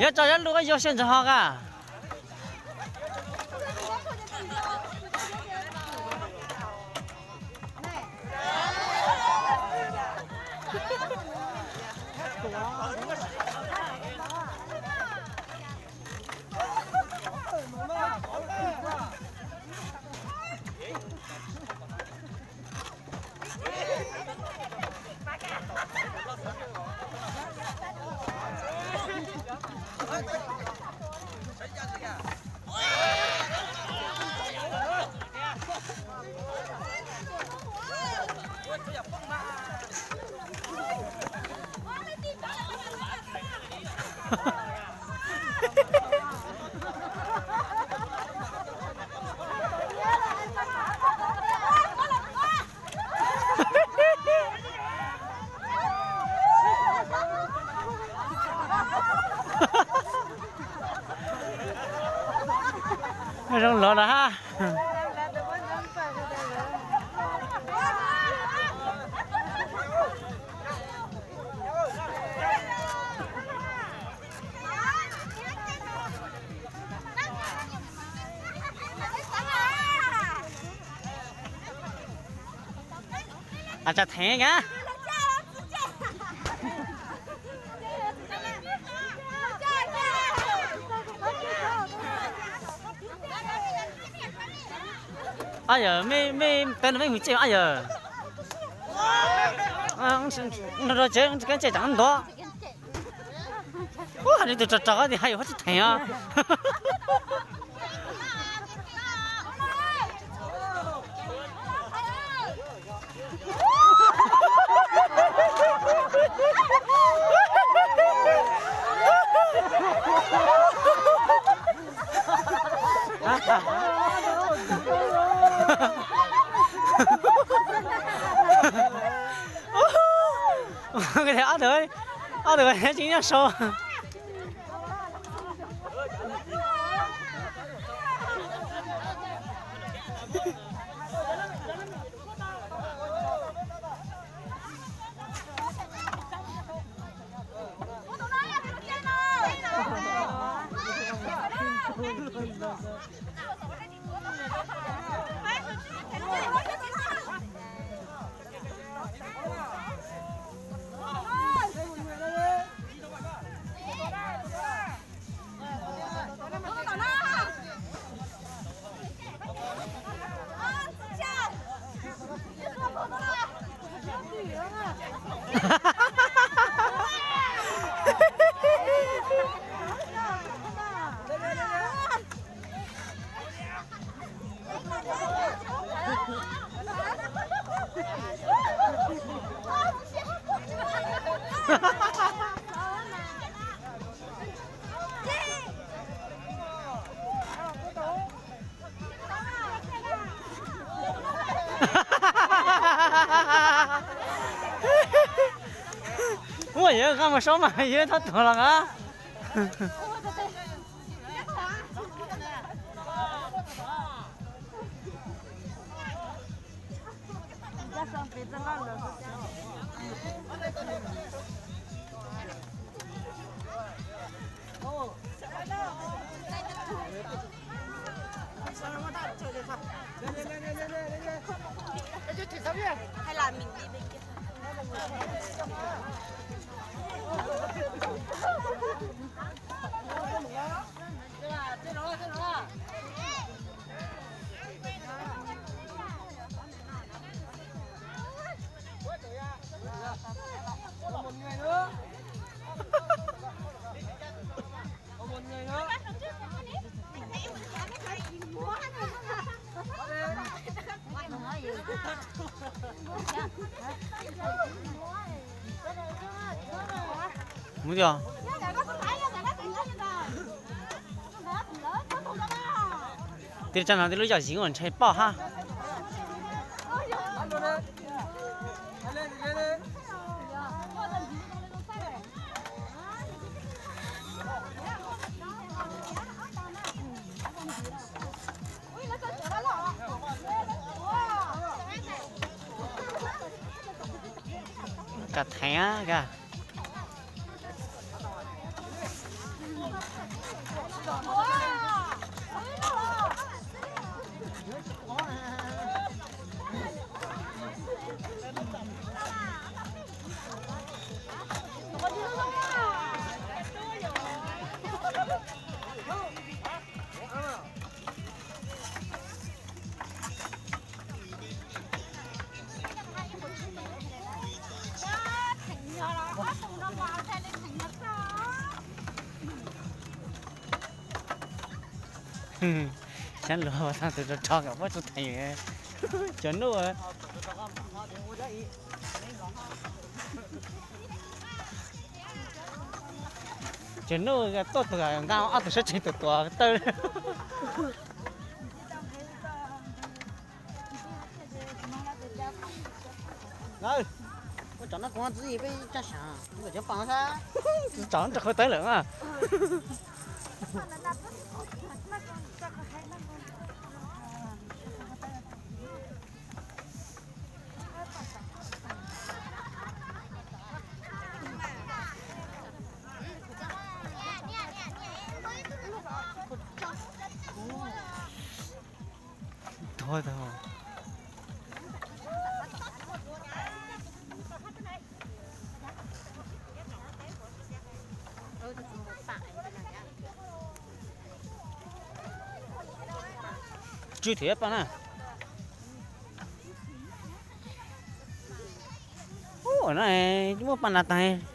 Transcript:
Yuav tso yuav lus yuav siab ntxov ho ka. Zoo lov lawm hab. Tsa theev a. Ab yawg, mej, mej peb no mej mus tsej ab yawg. Rau tsev, kab tsej tseem ntov. Ub, hais li tus rog rog tias hais yuav tsis theem os. Ob tug, ob tug tsis nyob sau. Ua yawg nqa mus saub mas yawg thab tuag los a. Mus tiag. Tij tsab no tij lub yog zis ua ntshai poj hab. Ka theev a ka. Xyab luag tag tus rog rog kom muab tsuj theem. Cov nuj, cov nuj tuaj tuam nqa ob tug sab tseeg tuam tuam tawg. Ua tsov no kuv txiv peb tsa sam cov pa sab, tsis tsom rau qhov tawb lawm mas. Tuag tag. Tswj thiab paj na. Ub, no muaj paj nas tag.